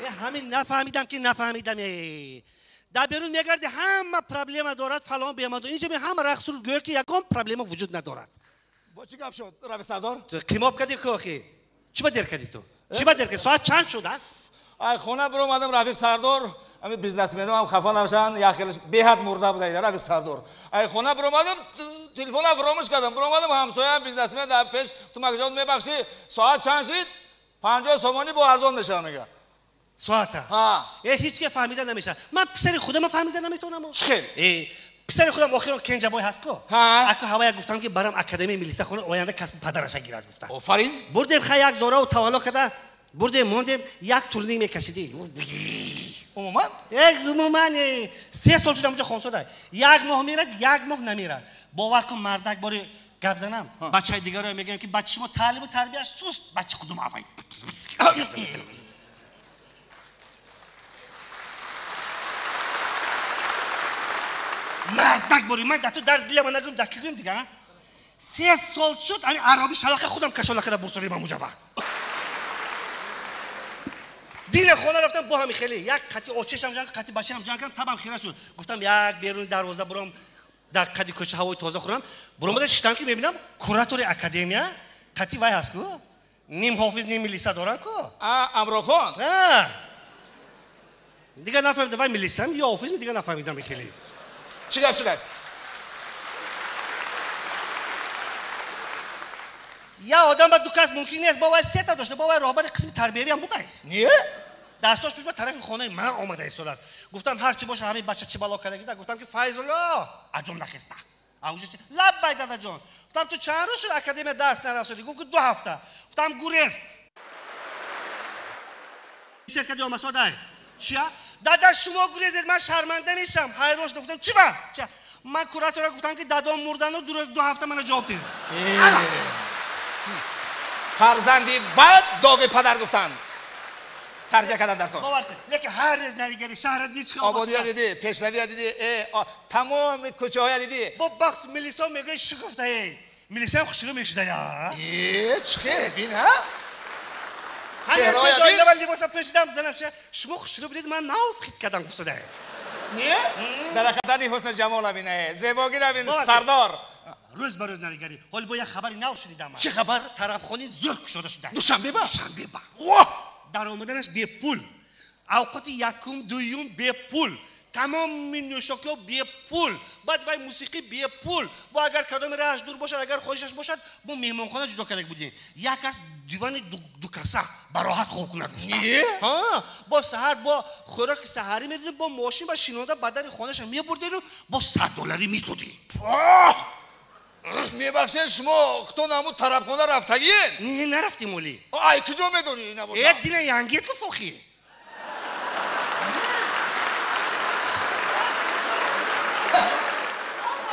Ҳамин нафаҳмидам ки нафаҳмидам. Дар берун мегарди ҳама проблема дорад, фалон бемадон. Инҷа ҳама рақс суруд гӯё ки ягон проблема вуҷуд надорад. Бо чӣ гап шуд, Рафиқ Сардор? Ту қимоб кардӣ ку охи? Чӣ ба дер кардӣ ту? Чӣ ба дер кардӣ? Соат чанд шуд, а? Ай хона биромадам, Рафиқ Сардор. Ҳамин бизнесменҳо ҳам хафа нашаванд, як хелаш беҳад мурда буда, Рафиқ Сардор. Ай хона биромадам, телефонам фаромӯш кардам. Биромадам, ҳамсояам бизнесмен дар пеш, ту макҷон мебахшӣ, соат чанд шид? 50 сомонӣ бо арзон мешавад, мегӯяд. Соата? Э, ҳеҷ ке фаҳмида намешавад. Ман писари худама фаҳмида наметавонам. Чӣ хел? Э, писари худам охирон Кенҷабой ҳаст ку? Аку ҳавая гуфтам ки барам академияи милиса хона, оянда касби падараша гирад гуфтам. Офарин. Бурдем хай як зораву тавалло карда, бурдем мондем, як турник мекашидӣ. Умуман? Э, умуман, 3 сол шудам онҷо хонсода. Як моҳ мерад, як моҳ намерад. Бовар кун, мардак бори гап занам, бачаи дигаро мегӯям ки бача шумо таълиму тарбияш суст, бача худум авай. Мардак бори ман дар ту дар дилама нагӯям, дар ки гӯям дига? 3 сол шуд, ами ароби шалақа худам кашола карда бурсолим амуҷаба. Дина хона рафтам бо ҳами хеле як қати очешам ҷанг, қати бачаам ҷанг кардам, табам хира шуд. Гуфтам як беруни дарвоза бурам, дар қади кӯча ҳавои тоза хӯрам. Буромада шиштам ки мебинам куратори академия қати вай ҳаст ку? Ним ҳофиз, ним милиса дорам ку? А, Амрохон? А. Дига нафаҳмидам вай милисам ё ҳофизм, дига нафаҳмидам хеле. Чӣ гап шудааст? Я одам ба ду кас мумкин нест, бо вай сета дошта, бо вай роҳбари қисми тарбиявиам будай. Не? Дастош пеш ба тарафи хонаи ман омада истодааст. Гуфтам ҳар чӣ боша ҳамин бача чӣ бало кардагида. Гуфтам ки Файзулло, аҷом нахеста. Лаббай дадаҷон. Гуфтам ту чанд рӯз шуд академия дарс нарафтодӣ? Гуфт ки 2 ҳафта. Гуфтам гурез. Чиз кардӣ омасодай? Чия? Дада шумо гурезед, ман шарманда мешам. Ҳайрон шудам. Гуфтам чӣ ба? Ча? Ман куратора гуфтам ки дадом мурдану 2 ҳафта мана ҷавоб дед. Фарзанди бад доғи падар гуфтанд. Тарбия кардан дар кор. Бовар кун, лекин ҳар рӯз навигари шаҳра дидӣ чӣ ободия дидӣ, пешравия дидӣ, тамоми кӯчаҳоя дидӣ. Бо бахс милисо мегӯяд чӣ гуфтае? Милисаам хушрӯ мешуда я. Э, чӣ хел, бин, ҳа? Ҳамин аввал либоса пӯшидам, занам ча, шумо хушрӯ будед, ман нав хит кардам гуфтада. Не? Дар ҳақиқат ҳусни ҷамола бин, зебогира бин, Сардор. Рӯз ба рӯз навигарӣ. Ҳоли бо як хабари нав шунидам. Чӣ хабар? Тарабхони зӯр кушода шуда. Душанбе ба? Душанбе ба. Воҳ! Даромаданаш бепул. Авқоти якум, дуюм бепул. Тамоми нӯшокиҳо бепул. Баъд вай мусиқӣ бепул. Бо агар кадоми раҳаш дур бошад, агар хоҳишаш бошад, бо меҳмонхона ҷудо карда будем. Як кас дивани дукаса ба роҳат хоб кунад. Не? Ҳа, бо саҳар бо хӯроки саҳарӣ медодем, бо мошин ба шинода ба дари хонаша мебурдем, бо $100 медодем. Мебахшед, шумо худтон ҳамун тарабхона рафтагиед? Не, нарафтем оли. Ай, куҷо медонӣ ина бошад? Э, дина янгет ку фохи.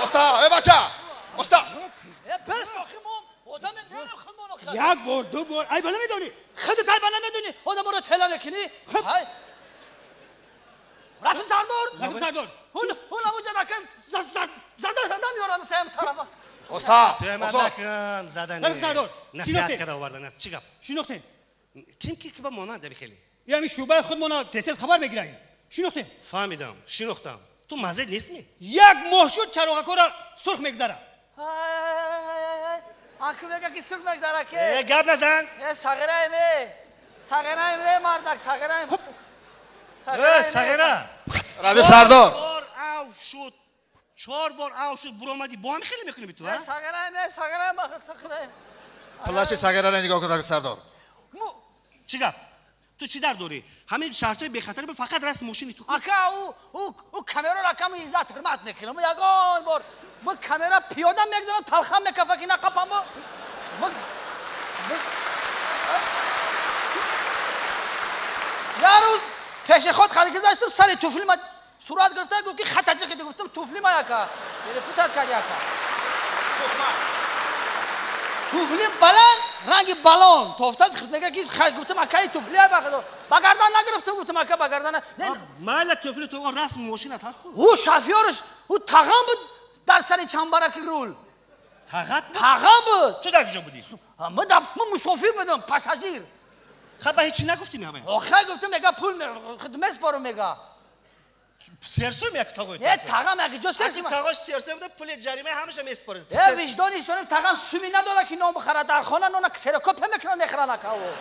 Оста, э бача, оста. Э, пес охи мо одам мерем худмон охи. Як бор, ду бор, ай бала медонӣ? Худат ай бала медонӣ, одаморо тела мекунӣ? Ай. Рафиқ Сардор. Рафиқ Сардор. Ҳун ҳамунҷа ракам зада зада меоранд таям тарафа. Оста, Туямад накун, задани. Рафиқ Сардор, насиҳат карда овардан аст. Чӣ гап? Шинохтем. Ким ки ба монанд ами хеле? Я ҳамин шӯъбаи худмона тез-тез хабар мегирем. Шинохтем. Фаҳмидам, шинохтам. Ту мазза нестми? Як моҳ шуд чароғакора сурх мегзара. Аку мега ки сурх мегзара ке? Э, гап назан. Э, сағираем, э. Сағираем, э, мардак, сағираем. Э, сағира. Рафиқ Сардор. Бор ав шуд. 4 бор ав шуд, буромадӣ. Бо ҳам хеле мекунӣ ту, а? Сағираем, э, сағираем, бахт, сағираем. Плаши сағираро нигоҳ кун, Рафиқ Сардор. Чӣ гап? Ту чӣ дар дорӣ? Ҳамин шаҳрчаи бехатари ба фақат расм мошини ту. Ака, ӯ камераро акам иззат ҳурмат мекунам. Ягон бор мо камера пиёда мегзарам, талхам мекафа ки нақапам. Як рӯз пеши худ хади гузаштам, сари туфли ма сурат гирифта, гуфт ки хата ҷиқиди. Гуфтам туфли ма яка. Перепутат кард яка. Туфли баланд, ранги балон. Тофтаз мега ки гуфтам акаи туфли ай бахадо. Ба гардан нагирифтам, гуфтам ака ба гардан не. Майла туфли ту он расм мошинат ҳаст ку? Ӯ шофёрш, ӯ тағам буд дар сари чамбараки рул. Тағат буд? Тағам буд. Ту дар куҷо будӣ? Ма мусофир будам, пассажир. Хаб ба ҳеҷ нагуфтӣ меҳмон? Охир гуфтам мега пул хидмат баро мега. Серсум як тағой. Не тағам як ҷо серсум. Тағош серсум да пули ҷарима ҳамаша меспорад. Э виҷдони истонем тағам суми надора ки нон бихарад дар хона нона ксерокопия мекунад мехарад ака о.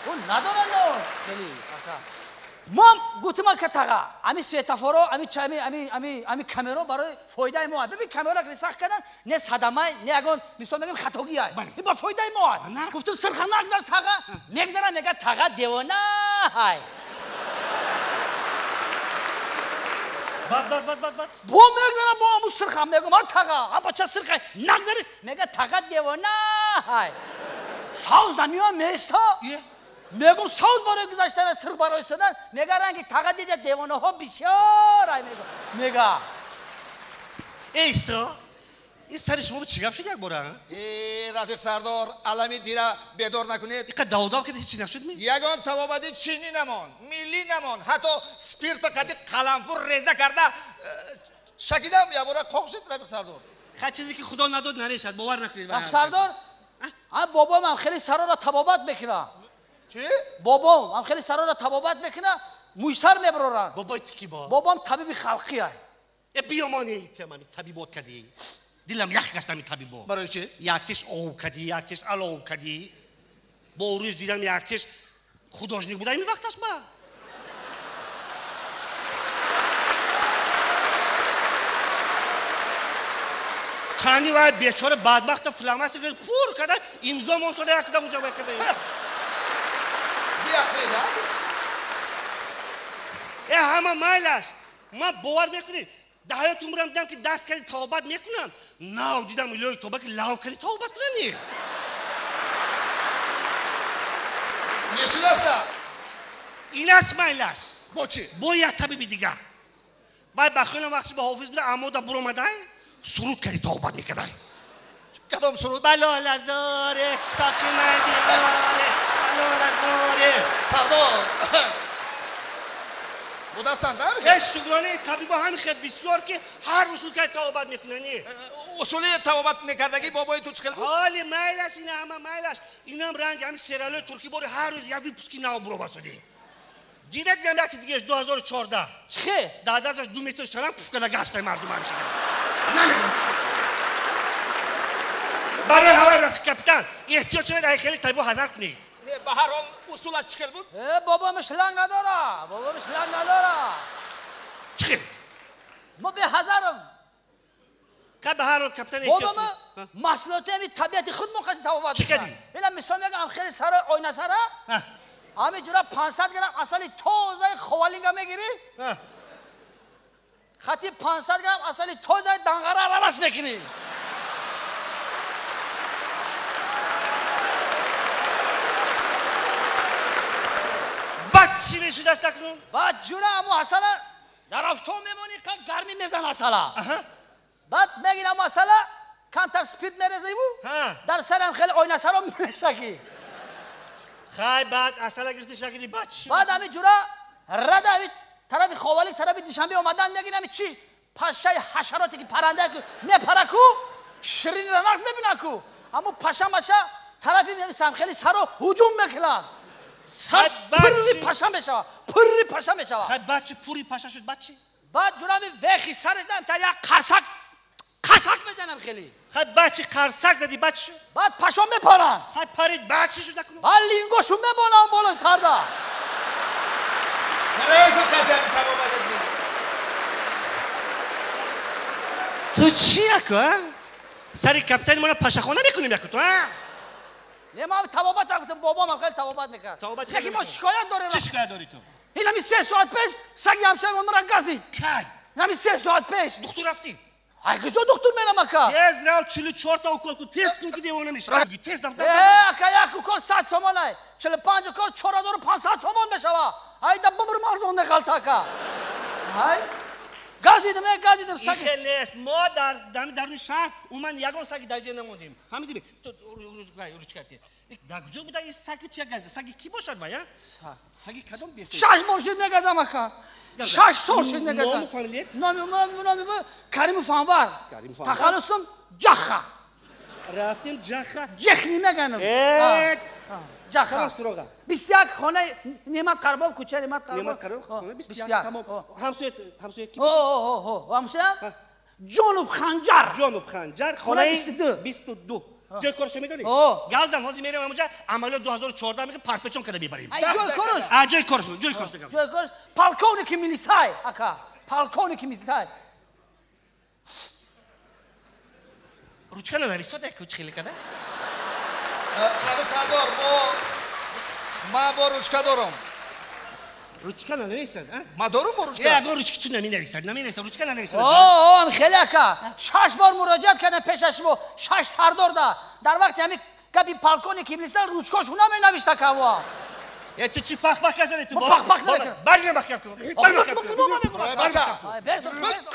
Ӯ надора нон. Хеле ака. Мом гуфтам ака таға ами светофоро ами ами ами ами ами камеро барои фоидаи мо. Бибин камеро ки сахт кардан не садамай не ягон мисол мегӯем хатогиай. Ин ба фоидаи мо. Гуфтам сирха нагзар таға мегзара мега таға девона ҳай. Бад бад бад бад бад. Бо мегзара бо аму сирха мегӯм а таға а бача сирха нагзарис мега таға девона ҳай. Савз намеоям места. Мегум савз барои гузаштан сирх барои истодан мега ранги таға дида девонаҳо бисёр ай мега мега. Э исто ин сари шумо чӣ гап шуд як бора? Э рафиқ сардор алами дира бедор накунед. Иқа давдав кида ҳеҷ нашуд ми? Ягон табобати чинӣ намон, миллӣ намон, ҳатто спирта қати қаламфур реза карда шакидам якбора қоқ шуд рафиқ сардор. Ха чизе ки худо надод нарешад, бовар накунед. Рафиқ сардор, а бобом ҳам хеле сарора табобат мекунад. Чӣ? Бобом ҳам хеле сарора табобат мекунад, мӯйсар мебароранд. Бобои ту ки бо? Бобом табиби халқӣ ай. Э биёмони тиамами табибот кадӣ. Дилам ях гашт ами табибо. Барои чӣ? Якеш ов кадӣ, якеш алов кадӣ. Бо рӯз дидам якеш художник буда ими вақташ ба. Тани вай бечора бадбахта фломастер пур када имзо монсода якда унҷа вай када. Биахледа? Э ҳама майлаш. Ман бовар мекунӣ? Дар ҳаёти умрам дидам ки даст кади тавбат мекунам. Нав дидам илоҳи тоба ки лав кади тавбат кунани. Нешудаста? Инаш майлаш. Бо чӣ? Бо як табиби дигар. Вай ба хелам вақтиш ба ҳофиз буда амода буромадай суруд кади тавбат мекардай. Кадом суруд? Балолазоре соқи май биёре балолазоре. Сардор! Будастанд, а? Э шукронаи табибо ҳамин хел бисёр ки ҳар усул кади тавбат мекунани. Усули тавбат мекардагӣ бобои ту чӣ хел буд? Ҳоли майлаш ина ҳама майлаш. Инам ранг ҳамин сериалои туркӣ бори ҳар рӯз як выпуски нав буроварсодӣ. Дида дидам яки дигаш 2014. Чӣ хел? Дар дасташ 2 метр шалам пуф карда гаштай мардум ҳамеша карда. Намедонам чӣ. Барои ҳаваи рафиқ капитан эҳтиёт шавед ай хеле табибо ҳазар кунед. Не, ба ҳар ҳол усулаш чӣ хел буд? Э бобом шланг надора, бобом шланг надора. Чӣ хел? Мо беҳазарам. Ка ба ҳар ҳол капитан эҳтиёт бобом маҳсулоти ҳами табиати худ мо қади табобат чӣ кардӣ? Ила мисол мегӯям хеле саро ойнасара ҳамин ҷура 500 грамм асали тозаи ховалинга мегирӣ, хати 500 грамм асали тозаи данғара аралаш мекунӣ. Баъд чӣ мешудаст акнун? Баъд ҷура ҳамо асала дар афтоб мемонӣ, гармӣ мезан асала. Баъд мегирӣ ҳамо асала, камтар спирт мерезиву дар сарам хеле ойнасаро мешакӣ. Хай баъд асала гирифти шакиди баъд чӣ? Баъд ҳамин ҷура рада ҳамин тарафи ховалик тарафи душанбе омадан мегирӣ ҳамин чӣ пашаи ҳашароте ки паранда ку мепара ку ширинро нағз мебина ку ҳамун паша маша тарафи самхели саро ҳуҷум мекунад. Сар пурри паша мешавад, пурри паша мешавад. Хай баъд чӣ пурри паша шуд баъд чӣ? Баъд ҷура ҳамин вехи сараш дам тар як қарсак қарсак мезанам хеле. Хай баъд чӣ қарсак задӣ баъд чӣ шуд? Баъд пашо мепаранд. Хай парид баъд чӣ шуд акнун? Баъд лингошу мебонам боло сарда. Ту чӣ яко, а? Сари капитани мона пашахона мекунем яко ту, а? Не, ман табобат гуфтам, бобом хеле табобат мекард. Яке мо шикоят дорем. Чӣ шикоят дорӣ ту? Ин ҳамин 3 соат пеш саги ҳамсоямон маро газид. Кай? Ин ҳамин 3 соат пеш. Духтур рафтӣ? Ай куҷо духтур мерам ака? Тез рав 44 та укол кун, тез кун ки девона мешавӣ. Тез рав. Э ака як укол 100 сомон ай. 45 укол 4500 сомон мешава. Ай да бумр марзон неғалта ака. Ай газидим, э газидим саги. Ин хел нест. Мо дар даруни шаҳр умуман ягон саги дар ҷо намондем. Фаҳмидӣ? Ту ручка ти. Дар куҷо буда ин саги ту як газида? Саги кӣ бошад вай, а? Саги кадом беҳтар? 6 моҳ шуд мегазам ака. 6 сол шуд мегазам. Ному фамилият? Номи Каримов Анвар. Тахаллусум Ҷаха. Рафтем Ҷаха. Ҷехни меганам. Э, Ҷаха. Тамом, суроға. 21 хонаи Неъмат Қарбов, кӯчаи Неъмат Қарбов. Неъмат Қарбов, хона 21. Тамом. Ҳамсоят, ҳамсоят ки? О, о, о, ҳамсоям? Ҷонов Ханҷар. Ҷонов Ханҷар, хонаи хонаи 22. 22. Ҷои корашо медонӣ? О. Газам, ҳозир мерем ҳамонҷа, амалиёт 2014 мегӯ, парпечон када мебарем. Ай, ҷои кораш? А, ҷои кораш, ҷои кораш. Ҷои кораш полковники милисай, ака. Полковники милисай. Ручка нанависод як куч хеле када? Рафиқ Сардор, мо ман бо ручка дорам. Ручка нанависад, а? Ман дорам бо ручка. Э, ягон ручки ту наменависад, наменависад, ручка нанависад. О, о, ам хеле ака. Шаш бор муроҷиат кардам пеша шумо, шаш сардор да. Дар вақти ҳамин гапи полковники милисай ручкошо наменавишт ака во. Э, ту чӣ пах-пах казани ту? Мо пах-пах намекунам. Бар маҳкам кун. Бар маҳкам кун. Бача. Ай, безор, безор.